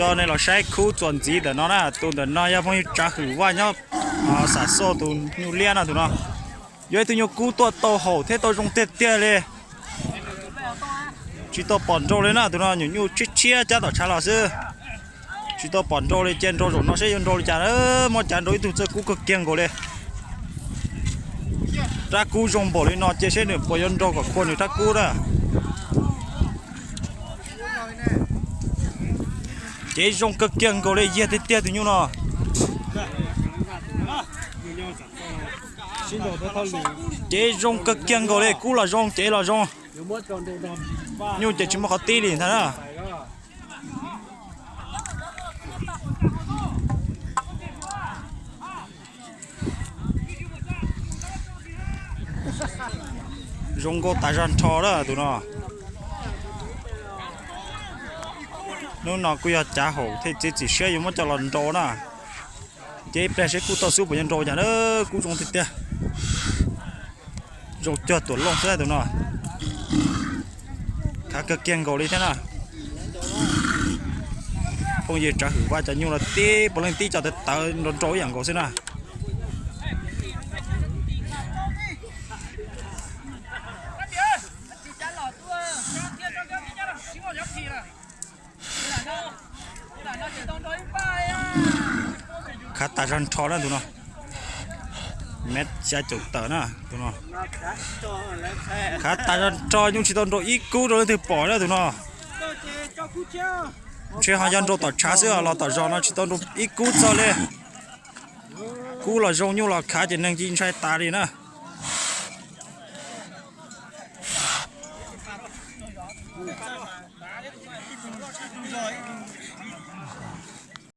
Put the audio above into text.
Coj nej los saib khub txuas ntxiv ntawm no na, tus ntawm no yog phooj ywg Tsav Hwm Vaj nyob Xam Xoj tus nyuj liab no tus no. Yog ib tug nyuj kub tuaj tau haum thiab tau zoo tiag tiag li. Tsis tau pom nrau li na, tus no nyuam nyuj tshiab tshiab cab tom tshav los xwb. Tsis tau pom nrau li, cia nrau zaum no seb yuav nrau li cas, muab cav nrau ib tug txawj kub kawg kiag nkaus li. Rab kub zoo npaum li no cia seb nws puas yuav nrau kom khua nws rab kub na. Cev zoo kawg kiag nkaus li, yiag tiag tiag tus nyuj no. Cev zoo kawg kiag nkaus li, kub los zoo, cev los zoo. Nyuj ces tsis muaj qhov tib li ntag na. Zoo nkauj tas zog nrho lawm tus no. Hnub no kuj yog cav haum thiaj txiav txim siab yuav muab coj los nrau na. Ces ib pliag seb kub tau xub puas yuav nrau cas na, kub zoo tiag tiag. Zoo cuag tuam looj xwb tus no. Khav kawg kiag nkaus li thiab na. Phooj ywg Tsav Hwm Vaj cov nyuj los tib puav leej tib co tawv tawv nrau nrau ib yam nkaus xwb na. Khav tas zog nrho na tus no. Mev xya caum tawm na tus no. Khav tas zog nrho, nyuj tsis tau nrau ib kub rau leej twg pom na tus no. Ntshe ho yog nrau tom tshav xwb, los tom zos no tsis tau nrau ib kub txog li. Kub los zoo, nyuj los khav ces neeg ci ntshai tas li na.